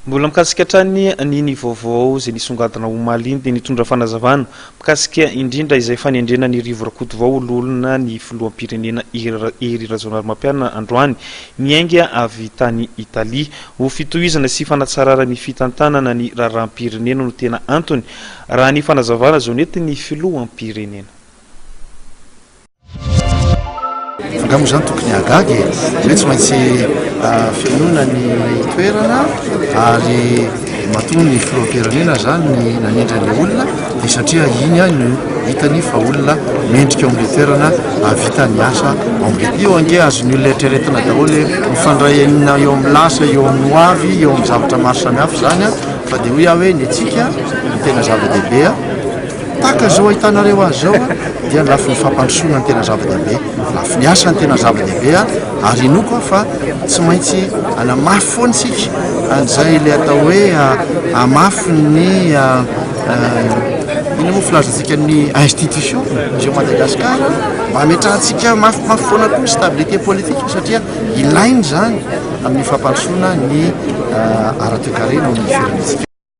Mbola mikasika hatrany ny vaovao izay nisongadina omaly iny dia nitondra fanazavana mikasika indrindra izay fanendrena an'i Rivo Rakotovao ho loholona ny filoham-pirenena Hery Rajaonarimampianina androany niainga avy tany Italia. Ho fitohizana sy fanatsarana ny fitantanana ny raharaham-pirenena no tena antony, raha ny fanazavana izao nentin'ny filoham-pirenena. Angaha moa izany tokony hahagaga e? Hoe tsy maintsy fenoina ny toerana ary matoa ny filoham-pirenena izany ny nanendry an'ilay olona dia satria iny no hitany fa olona mendrika eo amin'ilay toerana hahavita ny asa ao amin'ilay. Io ange azon'ny olona eritreretina daholo e, mifandray eo amin'ny lasa, eo amin'ny ho avy, eo amin'ny zavatra maro samihafa izany fa dia hoy aho hoe ny antsika ny tena zava-dehibe. Tahaka izao ahitanareo azy izao dia ny lafiny fampandrosoana no tena zava-dehibe, lafiny asa no tena zava-dehibe ary inoako aho fa tsy maintsy hanamafy foana isika an'izay ilay atao hoe hamafy ny inona moa filazantsika ny institution izao Madagascar mba hametrahantsika mafimafy foana koa ny stabilité politique satria ilaina izany amin'ny fampandrosoana ny ara-toekarena ao amin'ny firenentsika.